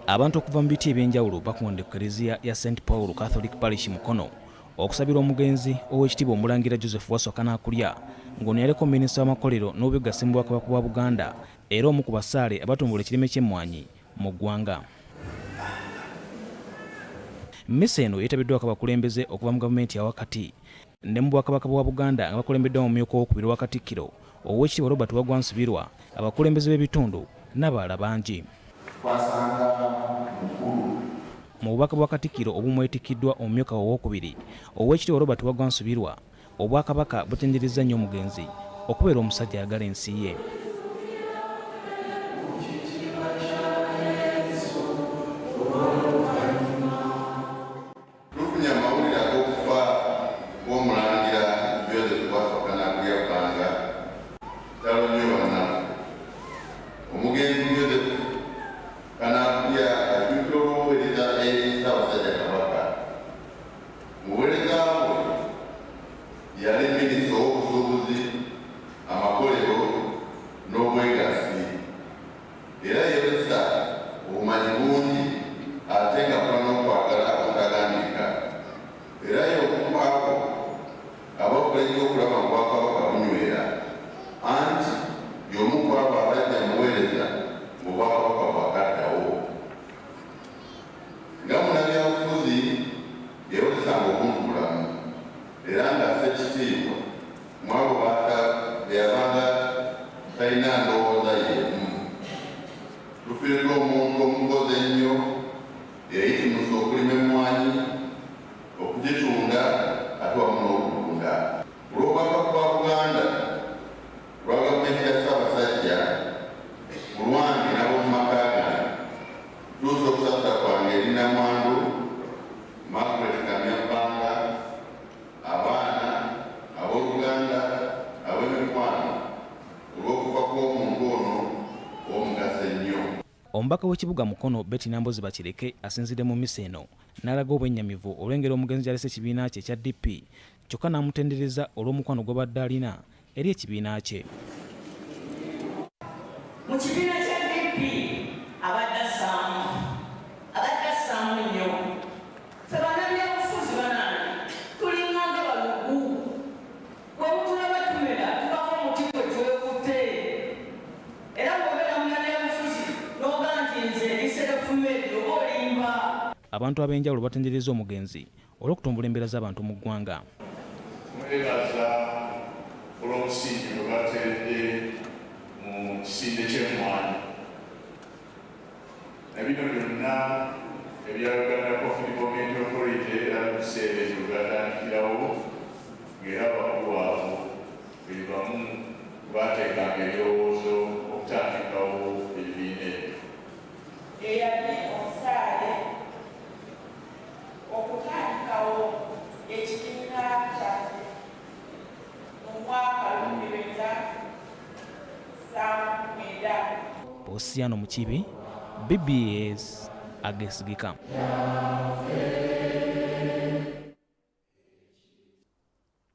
Abantu okuva mu biti ebyenjawulo bakuŋŋaanidde ku Kkereziya ya St Paul Catholic Parish Mukono okusabira omugenzi Oweekitiibwa Omulangira Joseph Wasswa Kanaakulya ng'ono yaliko minisita w'amakolero n'obwegassi mu Bwakabaka bwa Buganda era omu ku basaale abatumbula ekirime ky'emmwanyi mu ggwanga. Mmisa eno yeetabiddwako abakulembeze okuva mu gavumenti awakati ne mu Bwakabaka bwa Buganda nga bakulembeddwa omumyuka owokubiri owa Katikkiro Oweekitiibwa Robert Waggwa Nsibirwa, abakulembeze b'ebitundu n'abalala bangi. Mu bubaka bwa Katikkiro obumwetikkiddwa omumyuka we owokubiri, Oweekitiibwa Robert Waggwa Nsibirwa, Obwakabaka butenderezza nnyo omugenzi okubeera omusajja ayagala ensi ye. Tufunye amawulire ag'okufa kw'Omulangira Joseph Wasswa Kanakulya Bbanga. Kitalo nnyo bannaffe. Omugenzi Joseph Kanakulya ajjukirwa olw'obuweereza eri Ssaabasajja Kabaka. Mu buweereza bwe yali Minisita ow'obusuubuzi, amakolero n'obwegassi era yeyolesa obumanyi bungi ate ng'akola n'okwagala okutagambika era y'omu ku abo abakola ennyo okulaba ng'Obwakabaka bunywera anti y'omu ku abo abajja mu buweereza ng'Obwakabaka bwakaddawo. Nga munnabyabufuzi yeyolesanga obuntubulamu era ng'assa ekitiibwa mu abo beyabanga talina ndowooza y'emu. Tufiiriddwa omuntu omukozi ennyo eyayitimusa okulima emmwanyi, okugitunda ate wamu n'okulunda. Olw'Obwakabaka bwa Buganda, ku lwa Gavumenti ya Ssaabasajja, ku lwange n'ab'omu maka gange, ntuusa okusaasira kwange eri Nnamwandu Margaret Kamya Bbanga, abaana, abooluganda, ab'emikwano olw'okufa kw'omuntu ono ow'omugaso ennyo. Omubaka w'ekibuga Mukono, Betty Nambooze Bakireke asinzidde mu mmisa eno n'alaga obwennyamivu olw'engeri omugenzi gy'alese ekibiina kye ekya DP kyokka n'amutendereza olw'omukwano gw'abadde alina eri ekibiina kye. Mu kibiina kya DP abadde assaamu abadde assaamu nnyo. Ffe bannabyabufuzi banange tulinga nga balugu. Bwe mutulaba tumera tubako omuti gwe twekutte. Era bw'obeera munnabyabufuzi n'oga nti nze ndi self made oba olimba. Abantu ab'enjawulo batenderezza omugenzi olw'okutumbula embeera z'abantu mu ggwanga. Tumwebaza olw'omusingi gwe bateeredde mu kisinde ky'emmwanyi na bino byonna ebya Uganda Coffee Development Authority era mu biseera ebyo byatandikirawo ng'era abakulu abo be bamu ku baateekanga ebirowoozo okutandikawo ebibiina ebyo. Eyali omusaale okutandikawo ekibiina kyaffe mu mwaka 1979. Posiano Mukiibi, BBS, Agesigika.